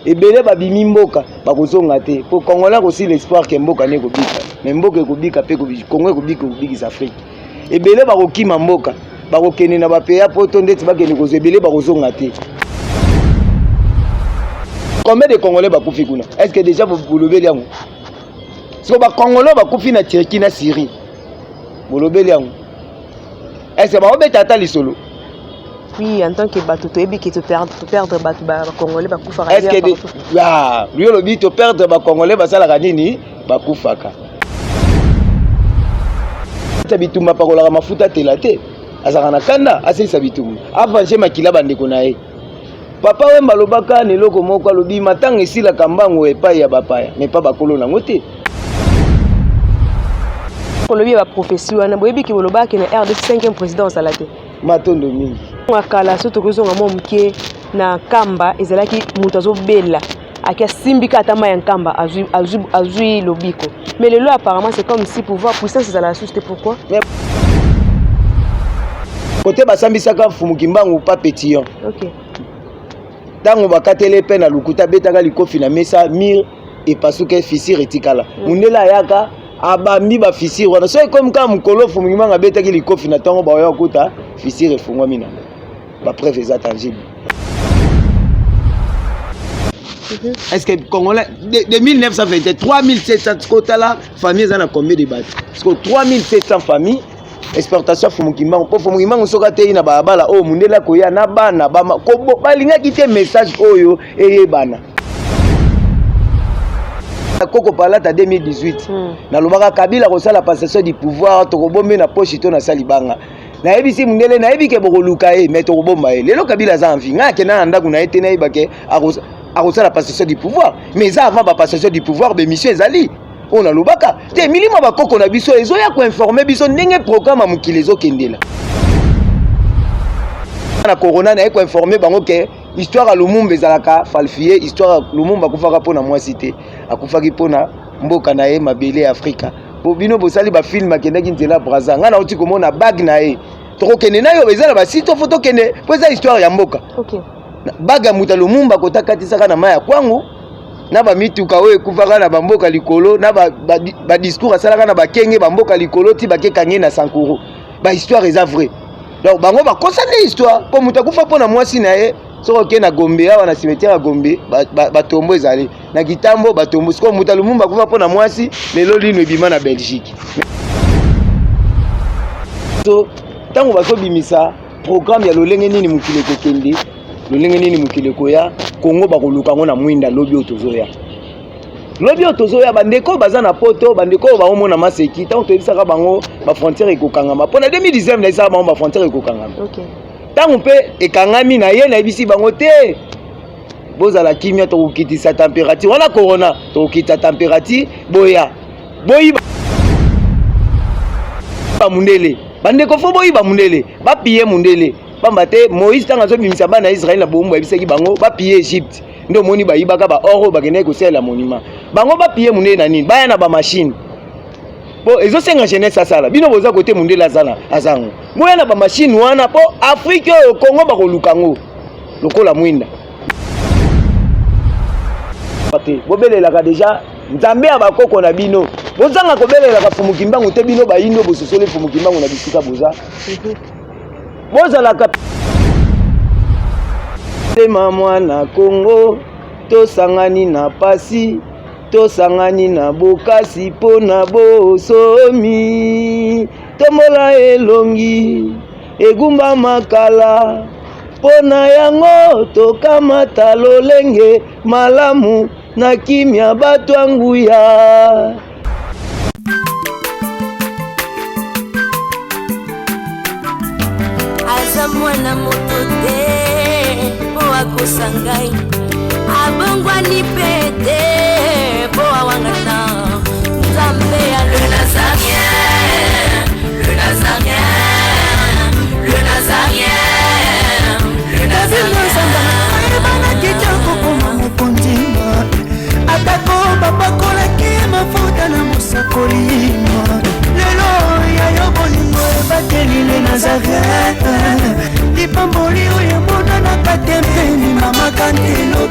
Ebele babimi mboka bakozonga te mpo congolais akosila espoir ke mboka nde ekobika, mais mboka ekobika mpe Congo ekobika, ekobikisa Afrique. Ebele bakokima mboka, bakokende na bapeya poto ndeti bakende kozwa, ebele bakozonga te. Combien de Congolais bakufi kuna? Est ce que déjà bolobeli yango? Siko bacongolais bakufi na Turquie, na Syrie, bolobeli yango? Est ce que baobeta ata lisolo? Oui, en tant que bato toyebi ke toperdre bato, bacongolais bakufaka. Est ce que ah, yo olobi toperdre bacongolais, basalaka nini? Bakufaka ta bitumba, pakolaka mafuta tela te, azalaka na kanda, asilisa bitumba, avange makila bandeko na ye. Papa Wemba alobaka na eloko moko, alobi matanga esilaka mbango epai ya bapaya, me pa bakolo nango te. Olobi ya baprophétie wana, boyebi ke bolobaki na RDC 5e président azala te. Matondo mingi. Kala so tokozonga mwa moke na Nkamba, ezalaki moto azobela, aki asimbika ata mai ya Nkamba, azwi lobiko. Mais lelo apparemment c'est comme si pouvoir, puissance ezala susu te. Pourquoi? Kote basambisaka Mfumu Kimbangu pa pétillant, ntango bakateli mpe na lokuta, abetaka likofi na mesa, mur epasuka, fissure etikala. Mundele ayaka, abambi bafissure wana. So ekomi kaka mokolo Mfumu Kimbangu abetaki likofi na ntongo, baoya kokuta fissure efungwami nango. Bapreuve eza tangible. Est-ce que Congolais de 1921, 3700, kotala famille eza na combien de bato? Parce que 3700 famille, exportation ya Fumu Kimbangu, mpo Fumu Kimbangu soki atei na balabala oyo, mundele akoya na bana balingaki te message oyo eyebana. Koko Palata 2018, nalobaka Kabila kosala passation du pouvoir, tokobombe na poche to nasali libanga. Nayebisi mundele, nayebi ke bokoluka ye, mais tokobomba ye. Lelo Kabila aza en vie, ngai akenda na ndako na ye te, nayeba ke akosala passation du pouvoir. Mais eza avant bapassation du pouvoir, bémission ezali oyo nalobaka te. Milimo ya bakoko na biso ezoya koinforme biso ndenge programme ya mokili ezokendela. Na corona, naye koinforme bango ke histoire ya Lumumba ezalaka falsifié. Histoire ya Lumumba, akufaka mpona mwasi te, akufaki mpona mboka na ye, mabele ya Afrika. Po bino bosali bafilm, akendaki nzela Braza, ngai nauti komona bague na ye. Tokokende na yo, eza na basite, fo tokende mpo eza histoire ya mboka. Bague ya moto ya Lumumba kota katisaka na mai ya Kwangu na bamituka oyo ekufaka na bamboka likolo, na badiscours ba asalaka na bakenge bamboka likolo ti bakekange na Sankuru. Bahistoire eza vrai. Donc bango bakosa nde histoire mpo moto akufa mpo na mwasi na ye. Soki okei na Gombe awa, na cimetière ya Gombe, batombo ezali na Kitambo, batombo. Sikoyo moto ya Lumumba akufa mpo na mwasi, lelo lino ebima na Belgique. So ntango bazobimisa programme ya lolenge nini mokili ekokende, lolenge nini mokili ekoya, Kongo bakoluka yango na mwinda. Lobi oyo tozoya, lobi oyo tozoya, bandeko baza na poto, bandeko oyo baomona maseki, ntango toyebisaka bango bafrontière ekokangama mpo na 2019, nayebisaka bango bafrontière ekokangama. Ntango mpe ekangami na ye, nayebisi bango te, bozala kimia, tokokitisa température wana corona, tokokitisa température, boya boyiba mundele. Bandeko, fo boyiba mundele, bapille mundele, pamba te Moïse, ntango azobimisa bana ya Israele na bowumbu, ayebisaki bango bapille Egypte. Nde omoni bayibaka baor oyo bakendaki kosalela monument. Bango bapille mundele na nini? Baya na bamachine, po ezosenga jeunesse asala. Bino boza kote, mundele aza na azango, boya na bamachine wana mpo Afrique oyo, Congo bakoluka yango lokola mwinda te. Bobelelaka deja Nzambe ya bakoko na bino, bozanga kobelelaka Fumu Kimbangu te. Bino bayindo bososoli Fumu Kimbangu na bisika boza, bozalaka tema mwana Kongo. Tosangani na pasi, tosangani na bokasi mpo na bosomi. Tombola elongi, egumba makala mpo na yango, tokamata lolenge malamu na kimia, bato ya nguya. Aza mwana moto te mpo akosa ngai, abongwani mpe te mpo awangana. Nzambe ya le Nazarien, le Nazarien, le Nazarien, le Nazarien. Ayebanaki te kokoma mokonzi, atako bapakolaki mafuta na mosakoli. Lelo ya yo bolingo ebateli le Nazareth, lipamboli oyo emonanaka te mpeni mama Kantelo.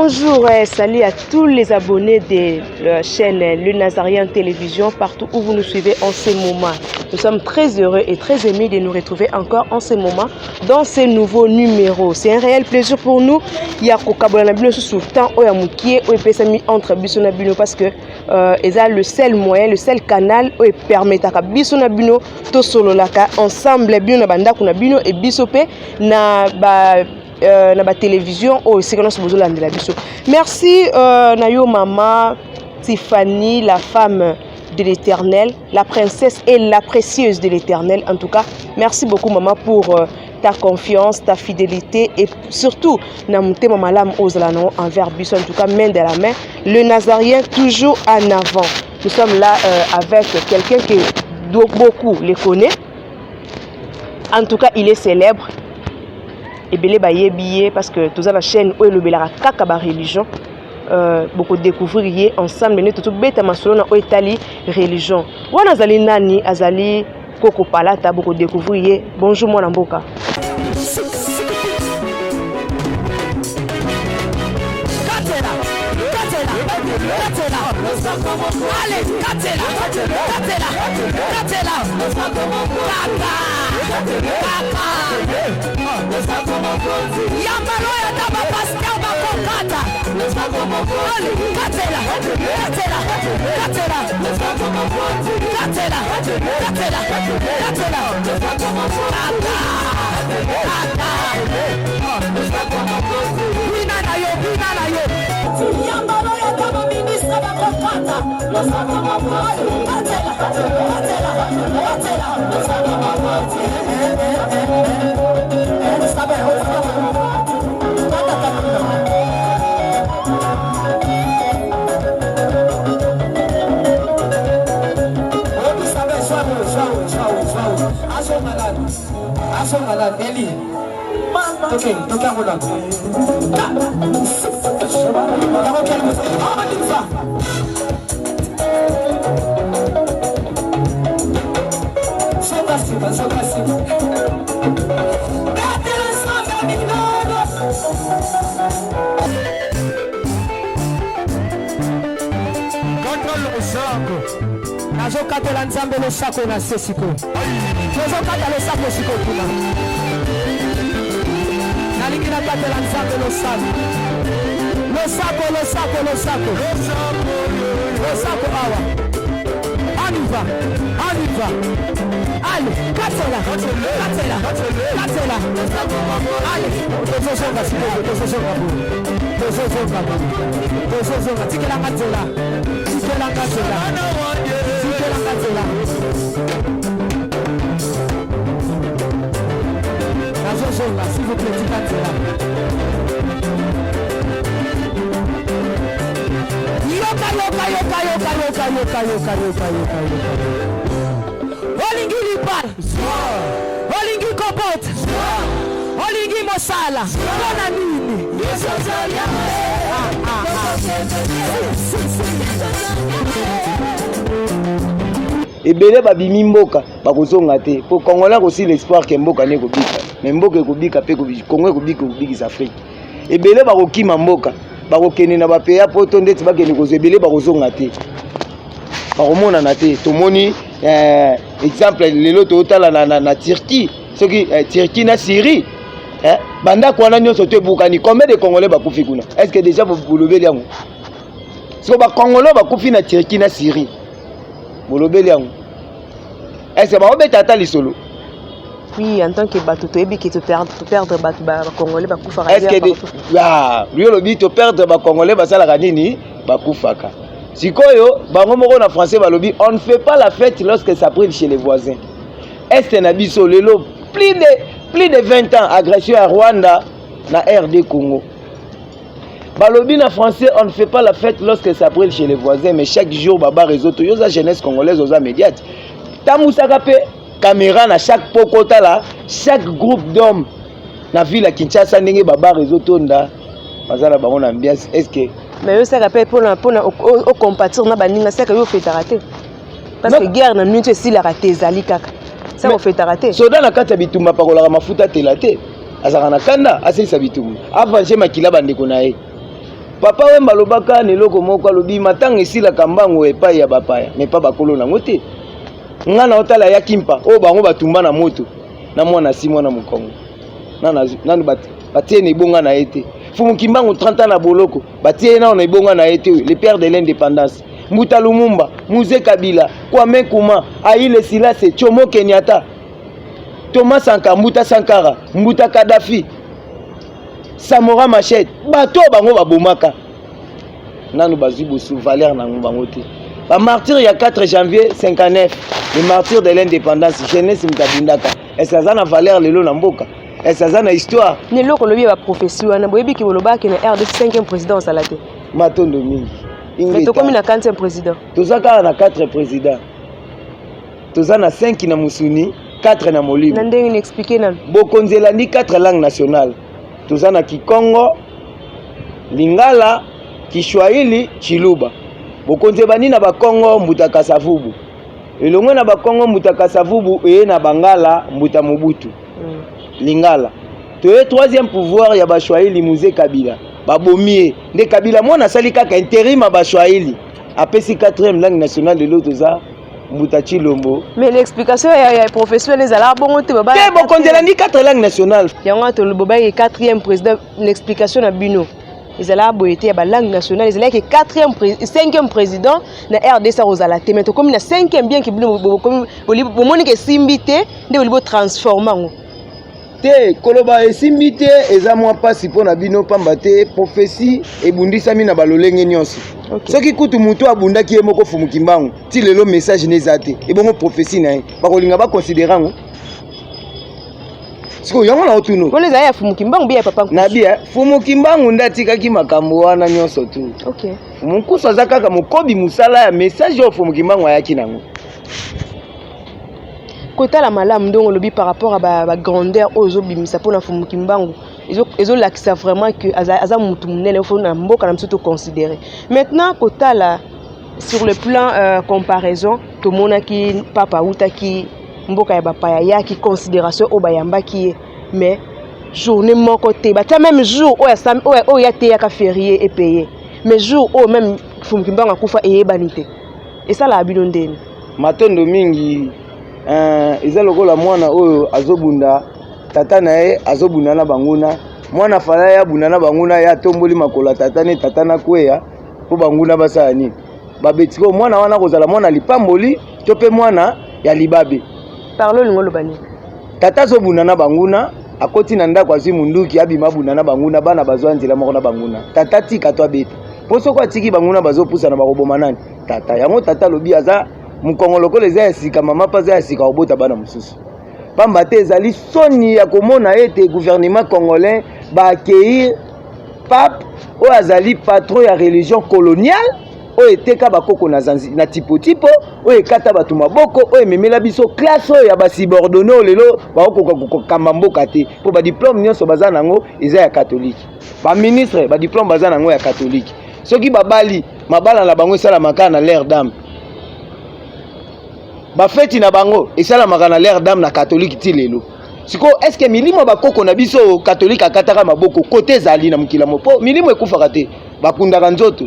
Bonjour et salut à tous les abonnés de la chaîne Le Nazarien Télévision, partout où vous nous suivez en ce moment. Nous sommes très heureux et très émus de nous retrouver encore en ce moment dans ce nouveau numéro. C'est un réel plaisir pour nous. Ya kokabola na bino susu temps oyo ya mokie oyo epesami entre biso na bino parce que euh, eza le seul moyen, le seul canal oyo epermetaka biso na bino tosololaka ensemble bino na bandako na bino et biso pe na ba euh, na batelevizio oyo esika nyonso bozolandela biso. Merci euh, na yo mama Tiffany, la femme de l'Éternel, la princesse et la précieuse de l'Éternel. En tout cas, merci beaucoup maman pour euh, ta confiance, ta fidélité et surtout na motema malamu ozala nango envers biso. En tout cas, main de la main, le Nazarien toujours en avant. Nous sommes là euh, avec quelqu'un que beaucoup les connaît. En tout cas, il est célèbre. Ebele bayebi ye parce que toza na chaîne oyo elobelaka kaka ba religion. Euh, bokodécouvrir ye ensemble nde tozobeta masolo na oyo etali religion. Wana azali nani? Azali Koko Palata, bokodécouvrir ye. Bonjour mwana mboka. Allez, katela, katela, katela, kaka, kaka. Yambalo ya taba pasteur bakokata. Allez, katela, katela, katela, katela, katela, katela, kaka, kaka. Bina na yo, bina na yo. Yambalo ya taba ministre bakokata. Katela, katela, katela. Nazokatela Nzambe losako na se sikoyo. Tozokata losako sikoyo kuna. Nalingi nakatela Nzambe losako. Losako, losako, losako. Losako awa. On y va, on y va. Allez, katela, katela, katela. Allez, tozozonga sikoyo, tozozonga boye. Tozozonga boye. Tozozonga, tikelanga nzela. Tikelanga nzela. Tikelanga nzela. Nazozonga, s'il vous plaît, tika nzela. Yoka, yoka, yoka, yoka, yoka, yoka, yoka, yoka, yoka, yoka. Olingi libala, olingi kobota, olingi mosala, mpona nini? Ah, ah, ah. Si, si, si. Ebele babimi mboka bakozonga te po congolais akosila espoir ke mboka ne ekobika, mais mboka ekobika mpe Congo ekobika, ekobikisa Afrique. Ebele bakokima mboka, bakokende na bapeya poto ndeti bakende kozwa, ebele bakozonga te, bakomonana te. Tomoni eh, exemple lelo totala na, na, na Turquie, soki eh, Turquie na Syrie eh, bandako wana nyonso to ebukani, combien de congolais bakufi kuna? Est ce que déjà bolobeli yango? Siko bacongolais bakufi na Turquie na Syrie, bolobeli yango? Est ce que baobeta ata lisolo? Oui, en tant que bato toyebi ke toperdre bato, bacongolais bakufaka. Est ce que ah, yo olobi toperdre bacongolais basalaka nini? Bakufaka. Sikoyo bango moko na français balobi on ne fait pas la fête lorsque ça brûle chez les voisins. Este na biso lelo plus de 20 ans agression ya Rwanda na RD Congo. Balobi na français on ne fait pas la fête lorsque ça brûle chez les voisins, mais chaque jour baba réseau to yoza jeunesse congolaise oza médiate. Tambusaka pe caméra na chaque poko, tala chaque groupe d'hommes na ville ya Kinshasa ndenge baba réseau tonda baza na bango na ambiance. Est ce que Mais yo saka mpe mpona ocompatir na baninga, saka yo ofetaka te parce que guerre na minute esilaka te, ezali kaka saka ofetaka te. Soda na kati ya bitumba apakolaka mafuta tela te, azalaka na kanda asilisa bitumba, avange makila bandeko na ye. Papa Wemba alobaka na eloko moko, alobi matanga esilaka mbango epai ya bapaya, mais pa bakolo nango te. Nga na otala ya kimpa oyo bango batumba na moto na mwana si mwana mokongo nanu batie na ebonga na ye te. Fumu Kimbangu 30 ans na boloko, batie ye nano na ebonga na ye te, le père de l'indépendance. Mbuta Lumumba, Mzee Kabila, Kwame Nkrumah, Haile Selassie, Jomo Kenyatta, Thomas Sankara, Mbuta Sankara, Mbuta Kadhafi, Samora Machel, bato oyo bango babomaka nanu bazwi bosu valeur na bango te. Bamartyr ya 4 janvier 59, le martyr de l'indépendance, jeunesse moto abundaka, est-ce aza na valeur lelo na mboka? Est-ce aza na histoire? Na eloko olobi ya baprophétie wana, boyebi ke bolobaki na RDC 5e président ozala te. Matondo mingi. Mais tokomi na 4e président. Toza kaka na 4 président, toza na 5 na mosuni, 4 na molimo. Na ndenge na expliquer nanu. Bokonzi elandi 4 langue nationale. Toza na Kikongo, Lingala, Kiswahili, Chiluba. Bokonzi ebandi na Bakongo, Mbuta Kasavubu. Elongwe na Bakongo, Mbuta Kasavubu, eye na Bangala, Mbuta Mobutu. Lingala. Toye troisième pouvoir ya Baswahili, Mzee Kabila. Babomi ye. Nde Kabila mwana asali kaka intérim ya Baswahili. Apesi quatrième langue nationale, lelo toza Mbuta Tshilombo. Mais l'explication ya prophétie wana ezalaka bongo te. Te, bokonzi elandi 4 langue nationale. Yango wana tolobaki quatrième président, l'explication na bino ezalaka boye te ya balangue nationale, ezalaki quatrième, cinquième président na RDC akozala te, mais tokomi na cinquième, bien ke bino bomoni ke esimbi te, nde boli botransforme yango. Te, koloba esimbi te eza mwa mpasi mpo na bino, pamba te prophétie ebundisami na balolenge nyonso. Soki kutu motu abundaki ye moko Fumu Kimbangu, ti lelo message ne eza te, ebongo prophétie na ye bakolinga baconsidérer yango? Sikoyo yango na otuno. Wana ezali ya Fumu Kimbangu bi ya papa Nkusu? Na bi Fumu Kimbangu nde atikaki makambo wana nyonso tu. Fumu Nkusu aza kaka mokobi mosala ya message oyo Fumu Kimbangu ayaki nango. Kotala malamu ndongo olobi par rapport à ba grandeur oyo ozobimisa mpona Fumu Kimbangu, ezolakisa vraiment que aza mutu monene oyo na mboka na biso toconsidérer. Maintenant, kotala sur le plan comparaison, tomonaki papa awutaki mboka ya bapaya, yaki considération oyo bayambaki ye, mais journée moko te batia, même jour oyo oyo ateyaka férié epeye, mais jour oyo même Fumu Kimbangu akufa eyebani te. Esalaka bino ndeni? Matondo mingi. Eza lokola mwana oyo azobunda, tata na ye azobunda na banguna. Mwana fala ye abunda na banguna, ye atomboli makolo ya tata ne, tata nakweya mpo banguna basala nini? Babeti. Ko mwana wana kozala mwana lipamboli to mpe mwana ya libabe? Parle, olingo oloba nini? Tata azobunda na banguna, akoti na ndako, azwi munduki, abima abunda na banguna, bana bazwa nzela moko na banguna. Tata tika to abeta? Mpo soki atiki, banguna bazopusana, bakoboma nani? Tata. Yango tata alobi aza mokongo lokola eza ya sika, mama mpe aza ya sika, kobota bana mosusu, pamba te ezali soni ya komona ete gouvernement congolais baaccueillir pape oyo azali patron ya religion coloniale oyo eteka bakoko na, Zanzi, na Tipotipo, oyo ekata bato maboko, oyo ememela biso classe oyo ya basubordonné oyo lelo bakokoka kokamba mboka te, mpo badiplôme nyonso baza nango eza ya catholique. Baministre, badiplôme baza nango ya catholique. Soki babali, mabala na bango esalamaka na l'air dame, bafeti na bango esalamaka na l'air dame na catholique ti lelo. Sikoyo, est-ce milimo ya bakoko na biso catholique akataka maboko kote ezali na mokili mo? Mpo milimo ekufaka te. Bakundaka nzoto,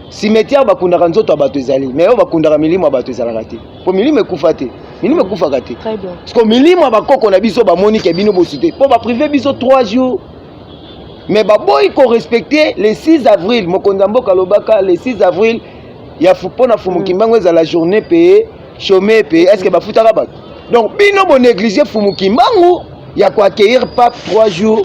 cimetière bakundaka nzoto ya bato ezali, mais oyo bakundaka milimo ya bato ezalaka te, mpo milimo ekufa te, milimo ekufaka te. Siko milimo ya bakoko na biso bamoni ke bino bosu te, mpo bapriver biso 3 jours, mais baboyi korespecter le 6 avril. Mokonzi ya mboka alobaka le 6 avril ya mpo na Fumu Kimbangu ezala journée payé, chômé payé. Est ce que bafutaka bato? Donc bino bonéglige Fumu Kimbangu ya koaccueillir pape 3 jours,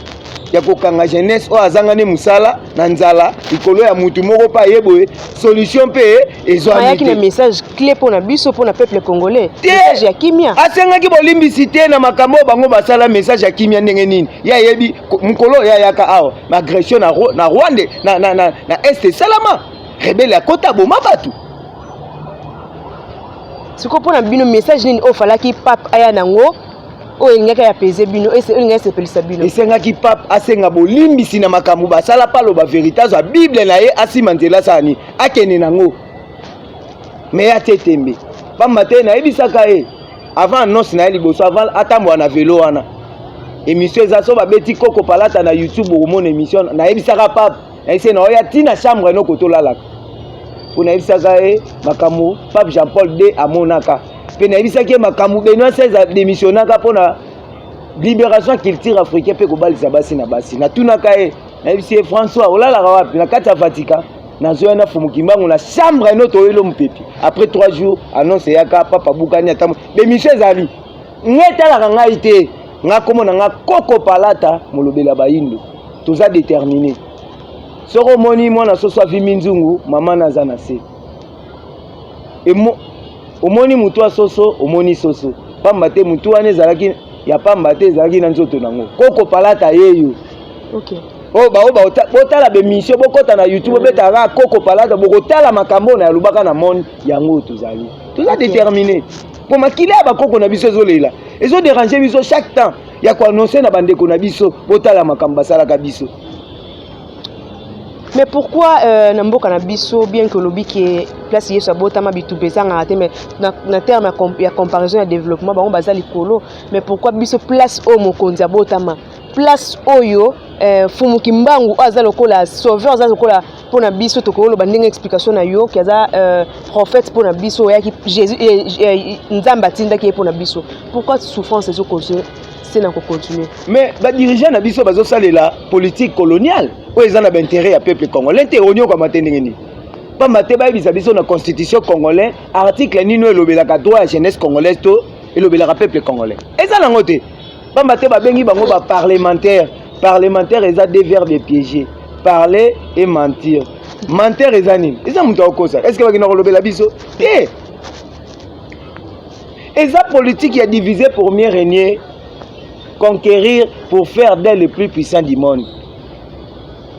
ya kokanga jeunesse oyo azanga ne mosala na nzala likolo ya mutu moko mpe aye boye, solution mpe ezwami. Ayaki na message clé mpona biso, mpona peuple congolais, message ya kimia. Asengaki bolimbisi te na makambo oyo bango basala. Message ya kimia ndenge nini? Ye ayebi mokolo oyo ayaka awa, agression na Rwanda na Est esalama, rebelle akota, aboma bato. Sikoyo mpona bino, message nini oyo falaki pape aya nango, oyo elingaki apese bino, oyo elingaki esepelisa bino? Esengaki pape asenga bolimbisi na makambo basala, mpe aloba vérité, azwa Bible na ye, asima nzela, asala nini, akende nango. Me ye atie tembe, pamba te nayebisaka ye avant annonce na ye liboso, avant atambola na velo wana. Émission eza, so babeti Koko Palata na YouTube, okomona émission nayebisaka pape. Nayebisi ye naoya ti na chambre noko tolalaka. Mpo nayebisaka ye makambo Pape Jean Paul II amonaka. Mpe nayebisaki ye makambo Benoît XVI ademissionnaka mpo na libération ya culture africaine mpe kobalisa basi na basi. Natunaka ye, nayebisi ye François, olalaka wapi? Na kati ya Vatican. Nazoya na Fumu Kimbangu na chambre no toyelo mopepe. Après 3 jours, annonce eyaka Papa bukani ata bemission ezali. Nga etalaka ngai te. Nga kombo na nga Koko Palata molobeli ya bayindo. Toza déterminé. Soki omoni mwana soso avimbi nzungu, mama na aza na se. Emo, omoni mutu ya soso, omoni soso. Pamba te mutu wana ezalaki ya pamba te, ezalaki na nzoto nango. Koko Palata yeyo. Okay. Oh, ba, oh, ba, botala bemission, bokota na YouTube, bobetaka kaka Koko Palata, bokotala makambo na alobaka na monde yango tozali. Toza Okay. déterminé. Po makila ya bakoko na biso ezolela, ezo déranger biso chaque temps ya ko annoncer na bandeko na biso, botala makambo basalaka biso. Mais pourquoi na mboka na biso, bien que olobi ke place Yesu abotama bitumba ezangaka te, mais na terme ya comparaison ya développement bango baza likolo, mais pourquoi biso place oyo mokonzi abotama, place oyo Fumu Kimbangu oyo aza lokola sauveur, aza lokola mpona biso, tokoloba ndenge explication na yo ki aza prophète mpona biso, oyaki Jésus, Nzambe atindaki ye mpona biso, pourquoi souffrance ezo continuer se na ko continuer? Mais ba dirigeants na biso bazosalela politique coloniale oyo eza na ba intérêt ya peuple congolais te. Onyokama te ndenge nini? Pamba te bayebisa biso na constitution congolais article nini oyo elobelaka droit ya jeunesse congolaise to elobelaka peuple congolais? Eza nango te. Pamba te babengi bango ba parlementaire. Parlementaire eza deux verbes piégés, parler et mentir. Menteur eza nini? Eza moto akokosa. Est-ce que bakenda kolobela biso te? Eza politique ya diviser pour mieux régner, conquérir pour faire d'elle le plus puissant du monde.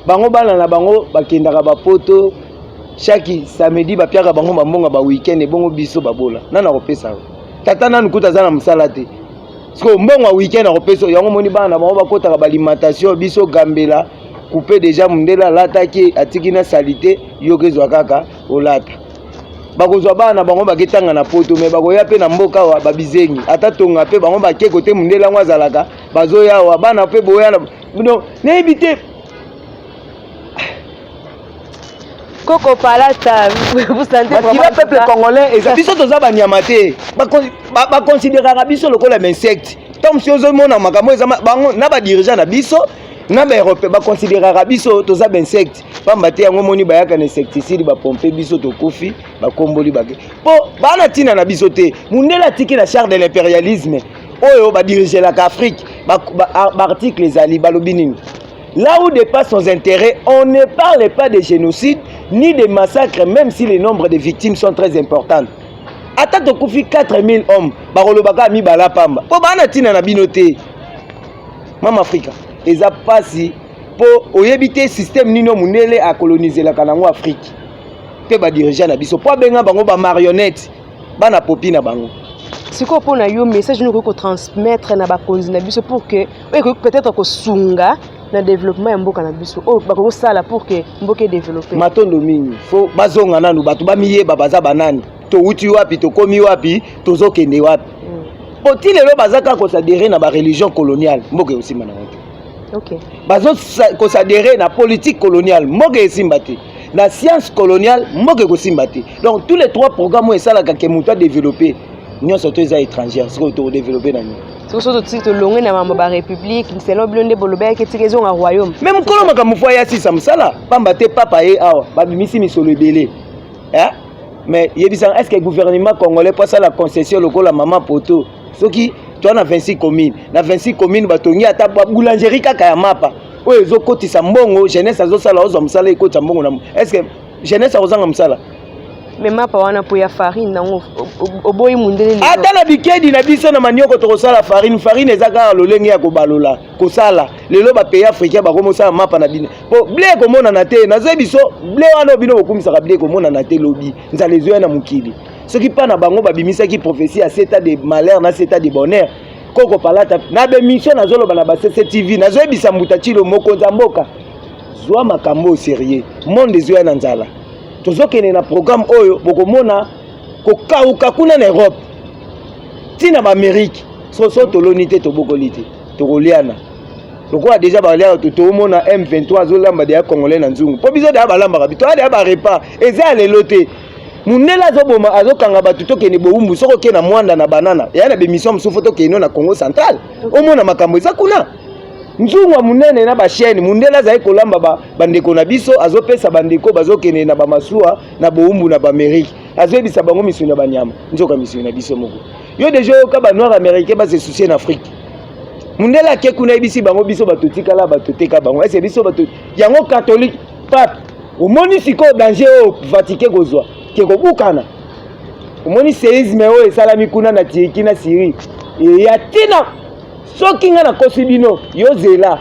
Bango bana na bango bakendaka bapoto chaque samedi, bapiaka bango bambonga ba week-end, ebongo biso babola nani akopesa? Tata nanu kuta aza na mosala te, sikoyo mbongo ya week-end akopesa yango? Omoni bana na bango bakotaka baalimentation, biso gambela coupe déjà, mondele alataki atiki na salite, yoka ezwa kaka olata. Bakozwa bana na bango baketanga na poto, me bakoya mpe na mboka awa babizengi, ata tonga mpe bango bake kote mondele yango azalaka, bazoya awa bana mpe boya na donc nayebi te. Koko Palata, vous sentez makila peuple congolais eza biso toza banyama te, baconsidéraka biso lokola bainsecte. Ntango mosusu ozomona makambo eza bango na badirigeant na biso na baeuropéen, baconsidéraka biso toza bainsecte, pamba te yango omoni bayaka na insecticide, bapompe biso, tokufi, bakomboli bake, mpo bana ntina na biso te. Mundele atiki na charte de l'impérialisme oyo badirigelaka Afrique, baarticle ezali, balobi nini? Là où dépasse nos intérêts, on ne parle pas de génocide ni de massacre, même si le nombre de victimes sont très importantes. Ata tokufi 4000 hommes, bakolobaka mibala pamba, mpo bana ntina na bino te. Mama Afrika, eza pasi mpo oyebi te système nini mondele akolonizelaka nango Afrique mpe badirigeant na biso, mpo abenga bango bamarionnette, bana popi na bango. Sikoyo mpo na yo, message nini okoki kotransmettre na bakonzi na biso pour que oyo ekoki peut-être kosunga na développement ya mboka na biso, oyo bakoki kosala pour que mboka edéveloppe? Matondo mingi. Fo bazonga nanu, bato bamiyeba baza banani, towuti wapi, tokomi wapi, tozokende wapi. Po ti lelo baza kaka kosadhérer na bareligion coloniale, mboka ekosimba nango te. Bazo kosadhérer na politique coloniale, mboka esimba te. Na science coloniale, mboka ekosimba te. Donc tous les trois programmes oyo esalaka ke moto adéveloppe nyonso to eza étrangère. Sikoyo tokodéveloppe na nini? Soki so totiki, tolongwe na mambo barépublique, selon bino nde bolobelaki, etika ezonga royaume. Me mokolo makambo fo aya sisa mosala, pamba te papa ye awa babimisi misolo ebele, eh? Mais yebisanga, est ce que gouvernement congolais po asala concession lokola mama poto, soki toa na 26 commune, na 26 commune batongi ata boulangerie kaka ya mapa oyo ezokotisa mbongo, jeunesse azosala, ozwa mosala, ekotisa mbongo na, est ce que jeunesse akozanga mosala? Mais mapa wana mpo ya farine nango, oboyi mundele lelo. Ata na bikedi na biso na manioko tokosala farine. Farine eza kaka lolenge ya kobalola kosala. Lelo bapays africain bakomosala mapa na bino, po blé ekomonana te. Nazoyebi biso blé wana oyo bino bokumisaka, blé ekomonana te. Lobi nzala ezoya na mokili. Soki mpa na bango babimisaki prophétie ya 7 ans de malheur na 7 ans de bonheur, Koko Palata na bemission nazoloba na ba CCTV, nazoyebisa Mbuta Chilo, mokonzi ya mboka, zwa makambo oyo sérieux. Monde ezoya na nzala, tozokende na programme oyo bokomona kokauka kuna na Europe ntina baamérique. Soso toloni te, tobokoli te, tokoliana. Lokola deja baliaka, toomona M23 azolamba deya Congolais na nzungu, mpo biso deya balambaka bi toya deya barepas eza ya lelo te. Mundele azoboma, azokanga bato, tokende bowumbu. Soki okende na Mwanda na Banana, eya na bemission mosusu, fo tokende na Congo Central, omona makambo eza kuna. Nzungu ya monene na bachaîne, mundele azali kolamba bandeko na biso, azopesa bandeko bazokende na bamasuwa na bowumbu na baAmérique, azoyebisa bango misuni ya banyama, nzoka misuni na biso moko. Yo deja oyoka banoir américain base soucier na Afrique? Mundele ake kuna, ayebisi bango biso bato tikala, bato teka bango ese biso bato yango catholique pape. Omoni sikoyo danger oyo Vatican kozwa ke kobukana. Omoni séisme oyo esalami kuna na Turquie, na Syrie, eya ntina. Soki ngai nakosi bino, yo zela.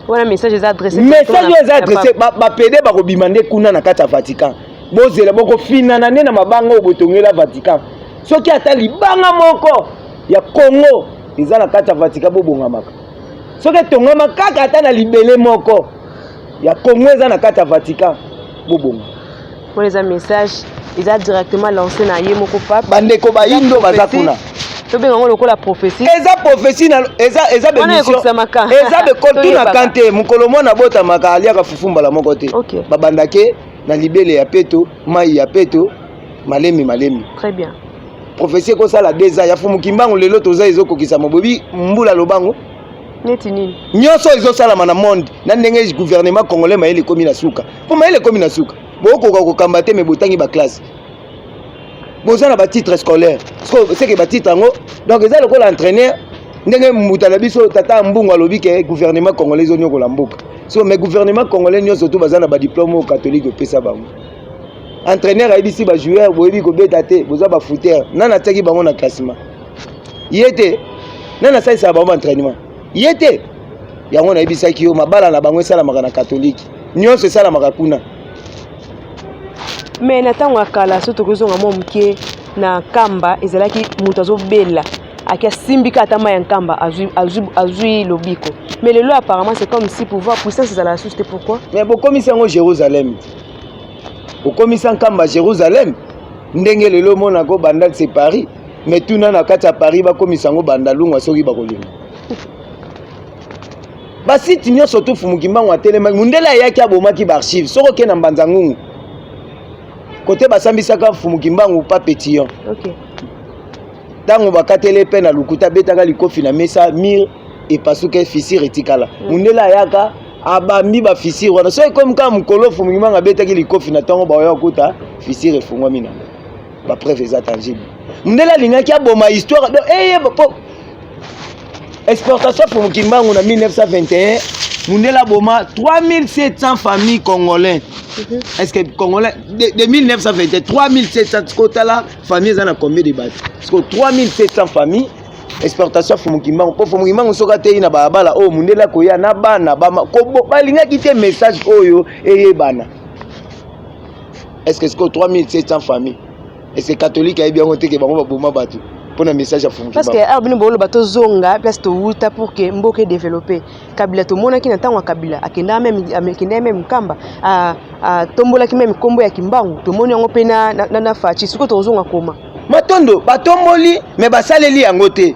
Wana message eza adressé. Message oyo eza adressé, bapede bakobima nde kuna na kati ya Vatican. Bozela, bokofinana nde na mabanga oyo botongela Vatican. Soki ata libanga moko ya Congo eza na kati ya Vatican, bobongamaka. Soki etongama kaka ata na libele moko ya Congo eza na kati ya Vatican, bobonga. Wana eza message eza directement lancé na ye moko pape. Bandeko bayindo baza kuna. Tobenga yango lokola prophétie. Eza prophétie na eza bemission, eza bekotuna kan te. Mokolo mwana abotamaka, aliaka fufu mbala moko te. Babandake na libele ya peto, mai ya peto, malemi malemi. Très bien. Prophétie ekosala 2 ans ya Fumu Kimbangu, lelo toza ezokokisa mobobi mbula lobango. Neti nini? Nyonso ezosalama na monde na ndenge gouvernement congolais, mayele ekomi na suka, mpo mayele ekomi na suka. Bokoka kokamba te, me botangi baclasse, boza na batitre scolaire, seke batitre yango. Donc eza lokola entraîneur, ndenge mbuta na biso tata ya mbungu alobi ke gouvernement congolais ezonyokola mboka. So mais gouvernement congolais nyonso to baza na badiplôme oyo catholique opesa bango. Entraîneur ayebisi bajoueur: boyebi kobeta te, boza bafouteur. Nani atiaki bango na classement? Ye te. Nani asalisaka bango baentraînement? Ye te. Yango nayebisaki yo, mabala na bango esalamaka na catholique, nyonso esalamaka kuna. Mais na ntango ya kala, so tokozonga mwa moke na Nkamba, ezalaki moto azobela, aki asimbi kaka ata mai ya Nkamba, azwi lobiko. Mais lelo apparemment c'est comme si pouvoir, puissance ezalaka susu te. Pourquoi? Mais bokomisi yango Jérusalem, okomisa Nkamba Jérusalem. Ndenge lelo omonako Bandal c'est Paris, mais tuna na kati ya Paris, bakomisa yango Bandalungwa. Soki bakolinga basite nyonso tu, Fumu Kimbangu atelemaki, mundele ayaki, abomaki baarchive. Soki okei na Mbanza Ngungu, kote basambisaka Fumu Kimbangu pa Pétillon, ntango bakateli mpe na lokuta, abetaka likofi na mesa, mur epasuka, fissure etikala. Mundele ayaka, abambi bafissure wana. Soki ekomi kaka mokolo Fumu Kimbangu abetaki likofi na ntongo, baoya kokuta fissure efungwami nango. Bapreuve eza tangible. Mundele alingaki aboma histoire. Donc eye po exportation Fumu Kimbangu na 1921, mundele aboma 3700 familles congolais. Est ce que congolais de 1921, 3700, kotala famille eza na combien de bato? Parce que 3700 familles, exportation Fumu Kimbangu, mpo Fumu Kimbangu soki atei na balabala oyo, mundele akoya na bana balingaki te message oyo eyebana. Est ce que sikoyo 3700 famille, est ce que catholique ayebi yango te ke bango baboma bato mpona message ya Fumu? Parce que awa bino boloba tozonga place towuta pour que mboka edéveloppe. Kabila, tomonaki na ntango ya Kabila, akendaka même Nkamba, atombolaki même nkombo ya Kimbangu. Tomoni yango mpe na Fatshi. Sikoyo tozonga koma? Matondo, batomboli, me basaleli yango te.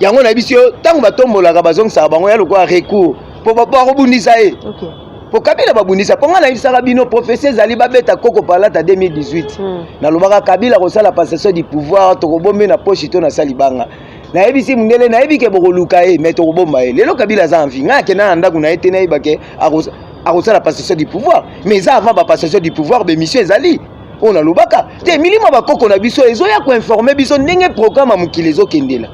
Yango nayebi yo, ntango batombolaka, bazongisaka bango ya lokola recours mpo bakobundisa ye. Po Kabila babundisa, mpo ngai nayebisaka bino, prophétie ezali babeta koko palata 2018. Nalobaka Kabila kosala passation du pouvoir, tokobombe na poche to na sali banga. Nayebisi mundele, nayebi ke bokoluka ye, mais tokobomba ye. Lelo Kabila aza en vie, ngai akenda na ndako na ye te, nayeba ke akosala passation du pouvoir. Mais eza avant bapassation du pouvoir, bémission ezali oyo nalobaka te. Milimo ya bakoko na biso ezoya koinforme biso ndenge programme ya mokili ezokendela.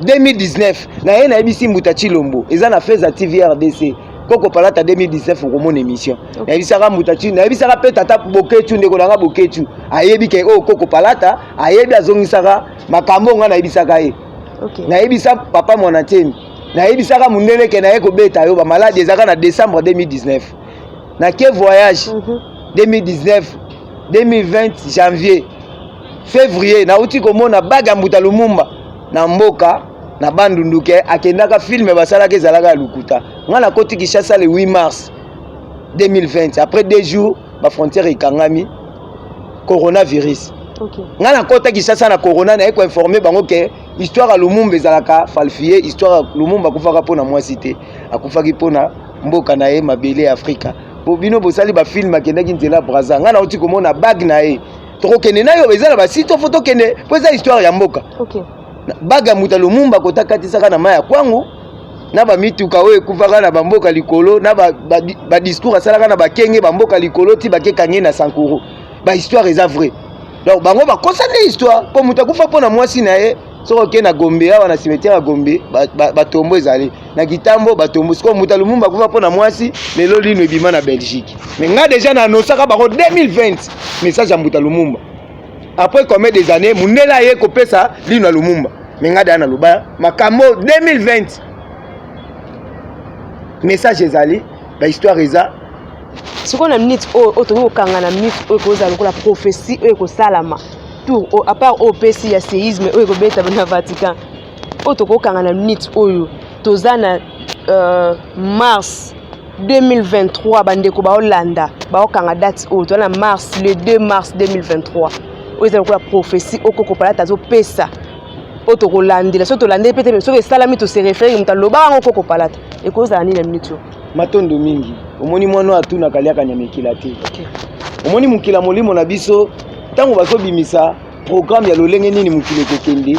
2019 na ye, nayebisi mbuta Chilombo, eza na Feza TV RDC, koko palata 2019, okomona émission. Nayebisaka mbuta Chi, nayebisaka mpe tata Bokechu, ndeko nanga Bokechu ayebi ke oyo koko palata ayebi, azongisaka makambo oyo ngai nayebisaka ye. Nayebisa papa Mwana Tiemi, nayebisaka mundele ke naye kobeta yo bamaladi, ezalaka na décembre 2019. Nake voyage 2019, 2020 janvier, février, nauti komona bague ya mbuta Lumumba na mboka na Bandundu, ke akendaka, film basalaka ezalaka ya lokuta. Ngai nakoti Kinshasa le 8 mars 2020, après 2 jours bafrontière ekangami, coronavirus. Okay. Ngai nakota Kinshasa na corona, naye koinforme bango ke histoire ya Lumumba ezalaka falsifie. Histoire ya Lumumba, akufaka mpo na mwasi te, akufaki mpo na mboka na ye, mabele ya Afrika. Po bino bosali bafilm, akendaki nzela Braza. Ngai nauti komona bague na ye. Tokokende na yo, eza na basite, fo tokende mpo eza histoire ya mboka. Bague ya moto ya Lumumba kota akatisaka na mai ya Kwangu na bamituka oyo ekufaka na bamboka likolo, na badiscours ba, ba asalaka na bakenge bamboka likolo ti bakekange na Sankuru. Bahistoire eza vrai. Donc bango bakosa nde histoire, mpo moto akufa mpo na mwasi na ye. Soki okei na Gombe awa, na cimetière ya Gombe, batombo ezali na Kitambo, batombo. Sikoyo moto ya Lumumba akufa mpo na mwasi, lelo lino ebima na Belgique. Mais nga déjà na annosaka bango 2020 message ya mbuta Lumumba. Après combien des années mundele aye kopesa lino ya Lumumba? Mais nga deya naloba makambo 2020, message ezali, bahistoire eza. Sikoyo na minute oyo, oyo tokoki kokanga na minute oyo, ekozala lokola prophétie oyo ekosalama tour oyo, à part oyo opesi ya séisme oyo ekobeta na Vatican, oyo tokokanga na minute oyo toza na mars 2023, bandeko baolanda, baokanga date oyo toza na mars, le 2 mars 2023, oyo eza lokola prophétie oyo Koko Palata azopesa, oyo tokolandela. Soki tolandeli mpe te, soki esalami, tose référer moto alobaka yango, Koko Palata. Ekozala nini na minute oyo? Matondo mingi. Omoni, mwana oyo atunaka aliaka nyama ekila te. Omoni, mokila molimo na biso, ntango bazobimisa programme ya lolenge nini mokili ekokende,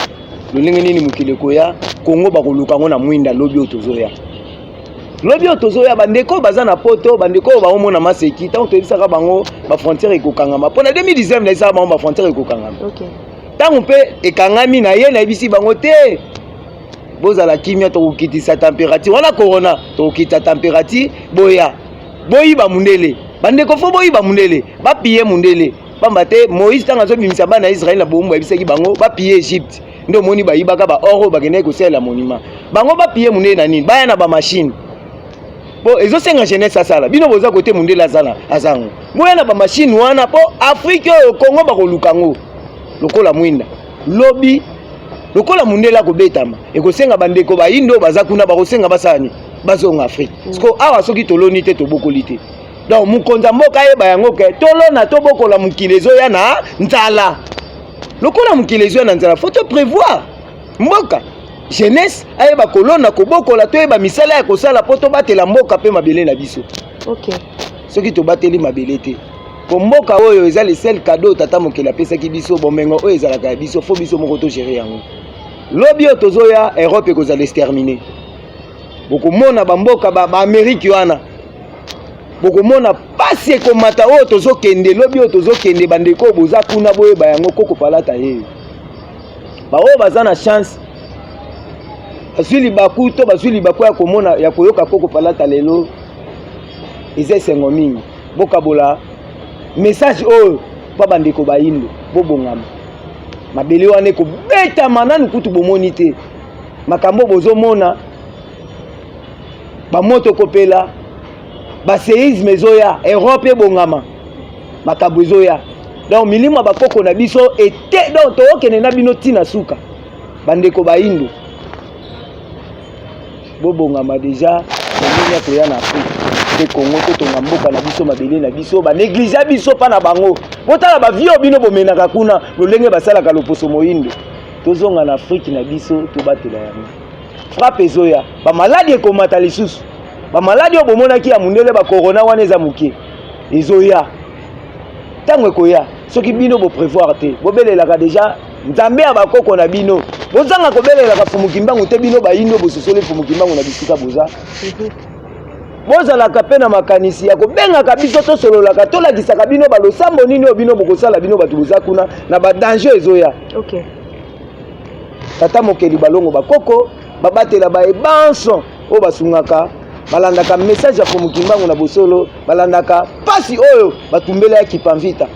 lolenge nini mokili ekoya, Kongo bakoluka yango na mwinda. Lobi oyo tozoya, lobi oyo tozoya, bandeko oyo baza na Poto, bandeko oyo baomona maseki, ntango toyebisaka bango bafrontière ekokangama mpo na 2019, nayebisaka bango bafrontière ekokangama. Ntango mpe ekangami na ye, nayebisi bango te, bozala kimia, tokokitisa température wana corona, tokokitisa température, boya boyiba mundele. Bandeko, fo boyiba mundele, bapiller mundele, pamba te Moïse, ntango azobimisa bana ya Israele na bowumbu, ayebisaki bango bapiller Egypte. Nde omoni bayibaka baor oyo bakendaki kosalela monument. Bango bapiller mundele na nini? Baya na bamachine, po ezosenga jeunesse asala. Bino boza kote, mundele aza na azango, boya na bamachine wana, mpo Afrique oyo, Kongo, bakoluka yango lokola mwinda. Lobi lokola mundele akobetama, ekosenga bandeko bayindo oyo baza kuna, bakosenga basala nini? Bazonga Afrique. Siko awa, soki toloni te, tobokoli te. Donc mokonzi ya mboka ayeba yango ke tolona, tobokola, mokili ezoya na nzala. Lokola mokili ezoya na nzala, faut toprévoir mboka, jeunesse ayeba kolona, kobokola, toyeba misala ya kosala mpo tobatela mboka mpe mabele na biso. Soki tobateli mabele te, po mboka oyo eza le seul cadeau tata mokili apesaki biso, bomengo oyo ezalaka ya biso, fo biso moko togérer yango. Lobi oyo tozoya, Europe ekozala exterminé. Bokomona bamboka baAmérique wana, bokomona pasi ekomata. Oyo tozokende, lobi oyo tozokende, bandeko oyo boza kuna, boyeba yango. Koko Palata yeyo, baoyo baza na chance, bazwi libaku to bazwi libaku ya komona, ya koyoka Koko Palata lelo, eza esengo mingi. Bokabola message oyo mpa bandeko bayindo, bobongama, mabele wana ekobetama. Nanu kutu bomoni te makambo bozomona, bamoto kopela, baséisme ezoya, Europe ebongama, makambo ezoya. Donc milimo ya bakoko na biso ete, donc tookende na bino ntina suka. Bandeko bayindo, bobongama déjà na ndenge ya koya na Afrique mpe Kongo, totonga mboka na biso, mabele na biso. Banéglige biso mpa na bango. Botala bavie oyo bino bomenaka kuna, lolenge basalaka loposo moyindo. Tozonga na Afrique na biso, tobatela yango. Frappe ezoya, bamaladi ekomata lisusu. Bamaladi oyo bomonaki ya mondele, bacorona wana eza moke, ezoya. Ntango ekoya, soki bino boprévoir te, bobelelaka déjà Nzambe ya bakoko na bino. Bozanga kobelelaka Fumu Kimbangu te. Bino bayindo, bososoli Fumu Kimbangu na bisika boza, bozalaka mpe na makanisi ya kobengaka biso, tosololaka, tolakisaka bino balosambo nini oyo bino bokosala. Bino bato boza kuna na badanger ezoya. Tata mokeli, balongo, bakoko babatela baebanso oyo basungaka, balandaka message ya Fumu Kimbangu na bosolo, balandaka mpasi oyo batumbela ya Kipamvita,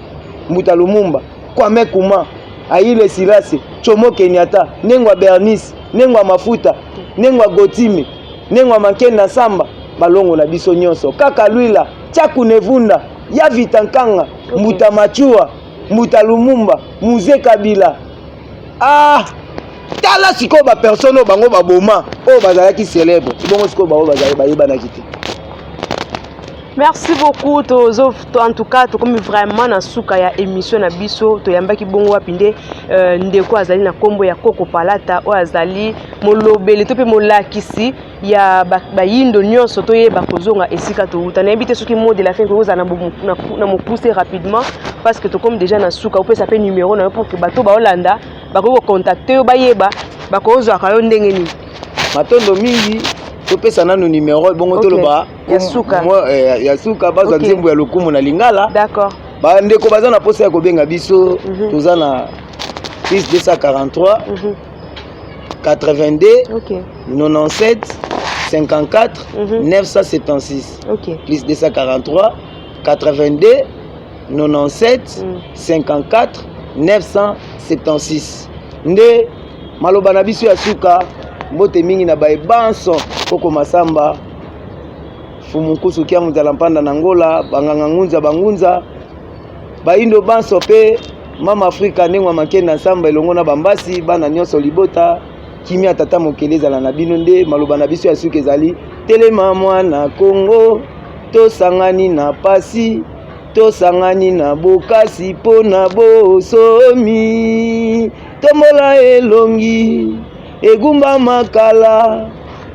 Mbuta Lumumba, Kwame Kuma, Aile Silase, Chomo Kenyatta, Nengwa Bernice, Nengwa Mafuta, Nengwa Gotime, Nengwa Mankenda Samba, balongo na biso nyonso, kaka Lwila, Tchaku Nevunda, ya Vita Nkanga, Mbuta Machua, Mbuta Lumumba, Muze Kabila. Ah, tala sikoyo bapersone oyo bango baboma, oyo bazalaki célèbre. Bongo sikoyo bango bazali bayebanaki te. Merci beaucoup. Tozo, en tout cas tokomi vraiment na suka ya émission na biso. Toyambaki bongo wapi nde ndeko azali na nkombo ya Koko Palata, oyo azali molobeli to mpe molakisi ya bayindo nyonso toyeba kozonga esika touta. Nayebi te soki mot de la fin kozala na mokuse rapidement, parce que tokomi déjà na suka. Opesa mpe numéro na yo pour que bato baolanda bakoki kocontacter yo, bayeba bakozwaka yo ndenge nini. Matondo mingi. Topesa nanu numéro bongo. Toloba ya suka. Ya suka, bazwa nzembo ya lokumu na lingala. D'accord. Bandeko baza na posa ya kobenga biso, toza na plus 243 82 97 54 976. Plus 243 82 97 54 976. Nde maloba na biso ya suka. Mbote mingi na baebanso, Koko Masamba, Fumu Nkusu Kiamu, Nzala Mpanda na Ngola, banganga ngunza, bangunza bayindo banso, mpe Mama Afrika ndenge Makenda Nsamba elongo na bambasi bana nyonso, libota kimia, tata mokeli ezala na bino. Nde maloba na biso ya suka ezali: telema mwana Kongo, tosangani na pasi, tosangani na bokasi mpo na bosomi. Tombola elongi, egumba makala,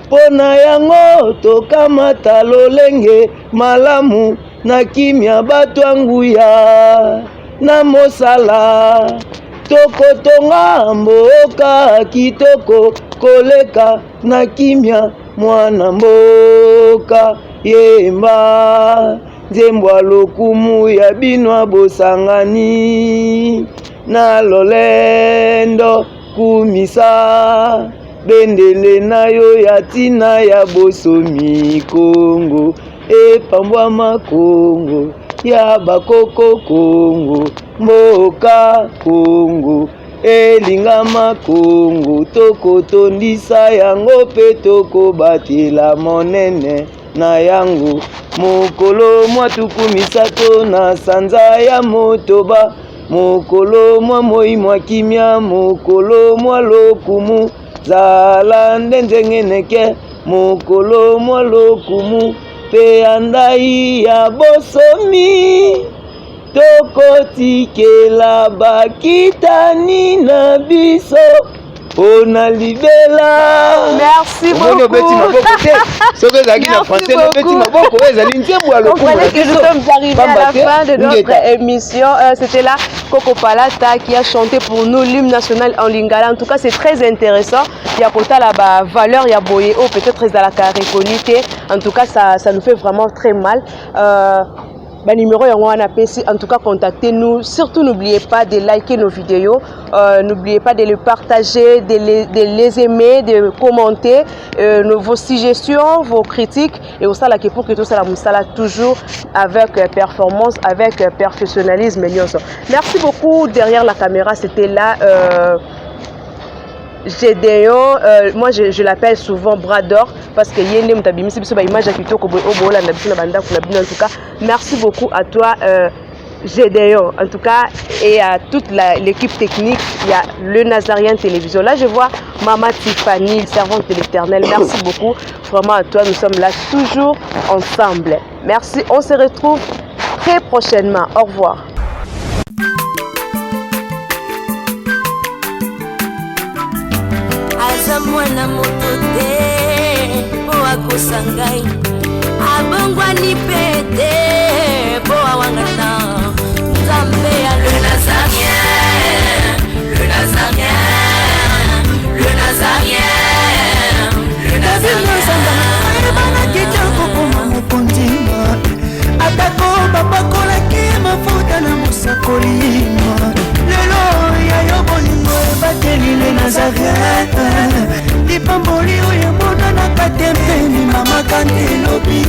mpo na yango tokamata lolenge malamu na kimia, bato ya nguya na mosala, tokotonga mboka kitoko koleka na kimia. Mwana mboka, yemba nzembo ya lokumu ya bino, bosangani na lolendo, kumisa bendele na yo ya ntina ya bosomi. Kongo epambwama, Kongo ya bakoko, Kongo mboka, Kongo elingama, Kongo tokotondisa yango mpe tokobatela monene na yango. Mokolo mwa 30 na sanza ya motoba, mokolo mwa moi mwa kimia, mokolo mwa lokumu, zala nde nzeneneke, mokolo mwa lokumu mpe ya ndai ya bosomi, tokotikela bakitani na biso mpona libela. Merci beaucoup. Obeti maboko te. Soki ezalaki na français, nobeti maboko. Oyo ezali nzembo ya lokumu. Que nous sommes arrivés à la fin de notre émission. C'était là Coco Palata qui a chanté pour nous l'hymne national en lingala. En tout cas, c'est très intéressant. Il y a kota la valeur, il y a boye, oh, peut-être ezalaka reconnu. En tout cas, ça nous fait vraiment très mal. Bah, numéro yango wana apesi. En tout cas, contactez-nous. Surtout, n'oubliez pas de liker nos vidéos, n'oubliez pas de les partager, de les aimer, de commenter vos suggestions, vos critiques et osalaki pour que tosala mosala toujours avec performance, avec perfectionnalisme nyonso. Merci beaucoup. Derrière la caméra, c'était là Gédéon, moi je l'appelle souvent Bras d'Or parce que ye nde moto abimisi biso baimage ya kitoko boye oyo boolanda biso na bandako na bino. En tout cas, merci beaucoup à toi, Gédéon, en tout cas, et à toute l'équipe technique. Il y a le Nazarien Télévision. Là, je vois Maman Tiffany, servante de l'Éternel. Merci beaucoup vraiment à toi. Nous sommes là toujours ensemble. Merci. On se retrouve très prochainement. Au revoir. Aza mwana moto te mpo akosa ngai, abongwani mpe te mpo awangana Nzambe ya le Nazarien, le Nazarien, le Nazarien, le Nazarien. Ayebanaki te kokoma mokonzi, atako bapakolaki mafuta na mosakoli. Lelo ya yo bolingo ebateli le Nazaret, lipamboli oyo emonanaka te mpeni. Mama Kante elobi.